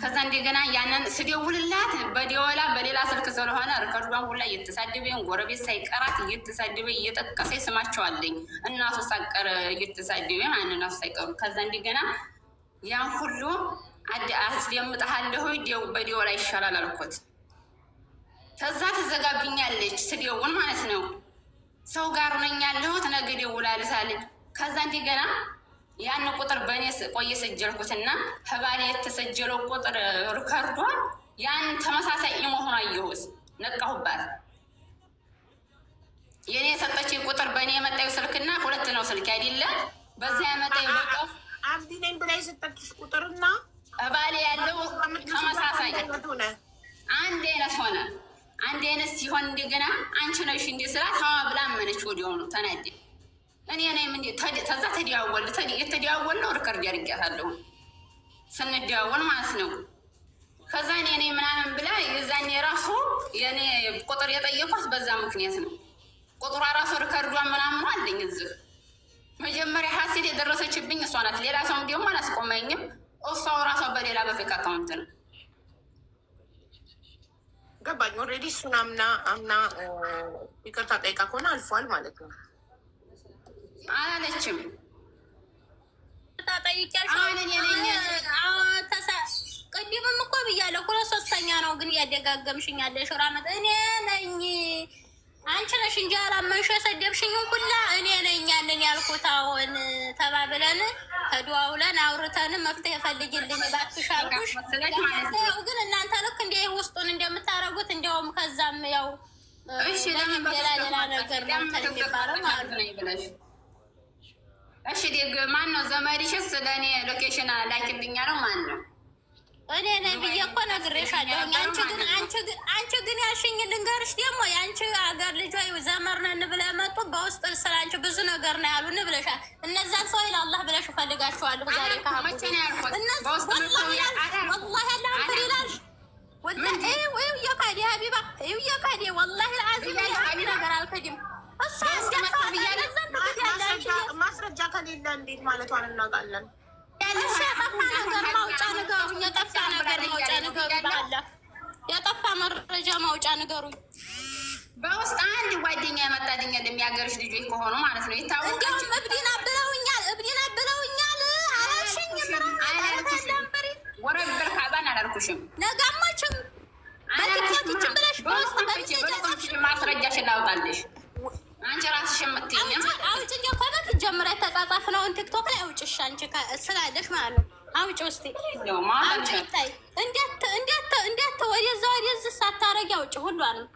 ከዛ እንደገና ያንን ስደውልላት በዲወላ በሌላ ስልክ ስለሆነ record ዷን ሁላ እየተሳደበ፣ ጎረቤት ሳይቀራት እየተሳደበ፣ እየጠቀሰ ስማቸው አለኝ፣ እናቱ ሳቀረ እየተሳደበ ማለት እናቱ ሳይቀሩ። ከዛ እንደገና ያን ሁሉ አስደምጥሃለሁ፣ በዲወላ ይሻላል አልኩት። ከዛ ትዘጋብኛለች ስደውል ማለት ነው። ሰው ጋር ነኝ ያለሁት፣ ነገ ደውላለታለች። ከዛ እንደገና ያን ቁጥር በእኔ ቆየ ሰጀልኩትና ከባሌ የተሰጀለው ቁጥር record ዷ ያን ተመሳሳይ ኢሞ ሆኖ አየሁት፣ ነቃሁባት። የኔ የሰጠችኝ ቁጥር በእኔ የመጣው ስልክና ሁለት ነው ስልክ አይደለ? በዛ ያመጣው በቃ አብዲ ነኝ ብላ የሰጠችሽ ቁጥርና ባሌ ያለው ተመሳሳይ አንድ አይነት ሆነ። አንድ አይነት ሲሆን እንደገና አንቺ ነሽ እንደ ስላት ሀዋ ብላ አመነች። ወዲያውኑ ተናደ። እኔ ነኝ ምን ተዛ ተደዋወል የተደዋወል ነው record አድርጌያታለሁ ስንደዋወል ማለት ነው። ከዛ እኔ ነኝ ምናምን ብላ የዛኔ ራሱ የኔ ቁጥር የጠየኳት በዛ ምክንያት ነው። ቁጥሯ ራሱ record ዷ ምናምኑ አለኝ እዚህ። መጀመሪያ ሀሴት የደረሰችብኝ እሷ ናት። ሌላ ሰውም ደግሞ አላስቆመኝም። እሷው ራሷ በሌላ በ fake account ነው። ገባኝ። Already እሱን አምና አምና ይቅርታ ጠይቃ ከሆነ አልፏል ማለት ነው። አላለችም። ቅድምም እኮ ብያለሁ። ሁለት ሶስተኛ ነው ግን እያደጋገምሽኝ ያለሽ ራመት እኔ ነኝ፣ አንቺ ነሽ እንጂ አላመንሽው የሰደብሽኝን ሁላ እኔ ነኝ ያንን ያልኩት። አሁን ተባብለን ተደዋውለን አውርተን መፍትሄ ፈልጊልኝ እባክሽ አልኩሽ። መፍትሄው ግን እናንተ ልክ እንደ ውስጡን እንደምታደርጉት እንዲያውም ከዛም ያው ሌላ ሌላ ነገር ነው የሚባለው ማለት ነው። እሺ ደግ ማን ነው ዘመድሽስ? ለእኔ location ላኪልኛ ነው ማን ነው? እኔ ነኝ ብዬ እኮ ነግሬሻለሁ። አንቺ ግን ያልሽኝ ልንገርሽ ደግሞ የአንቺ አገር ልጅ ወይ ዘመር ነን ብለህ መጡ በውስጥ ስለ አንቺ ብዙ ነገር ነው ያሉን ብለሻል። እነዛን ሰው ለአላህ ብለሽ እፈልጋቸዋለሁ ዛሬ ወላሂ አላህን ፍሪ ይላልሽ እየካዴ ሀቢባ እየካዴ ወላሂ አልዓዚም ነገር አልክድም። እሷ ማስረጃ ከሌለ እንዴት ማለቷን እናውቃለን? እሺ የጠፋ ነገር ማውጫ ንገሩኝ። የጠፋ ነገር ማውጫ ንገሩኝ። በአላህ የጠፋ መረጃ ማውጫ ንገሩኝ። በውስጥ አንድ ጓደኛ ያመጣልኛል የሚያገርሽ ልጆች ከሆኑ ማለት ነው። ይታወቃል። እንዲያውም እብዲና ብለውኛል፣ እብዲና ብለውኛል አላልሽኝም? ወረበር ካባን አላልኩሽም። ነጋሞችም በቲክቶክ ይችን ብለሽ በውስጥ በ message ማስረጃሽን ላውጣልሽ። አንቺ ራስሽ የምትይኝ አውጭ። እንዲያው ከበፊት ጀምራ የተጻጻፍነውን ቲክቶክ ላይ አውጭሽ አንቺ ስላለሽ ማለት ነው። አውጭ ውስጥ አውጭ ይታይ። እንዴት እንዴት እንዴት ወደዛ ወደዚህ ሳታረጊ አውጭ ሁሏንም።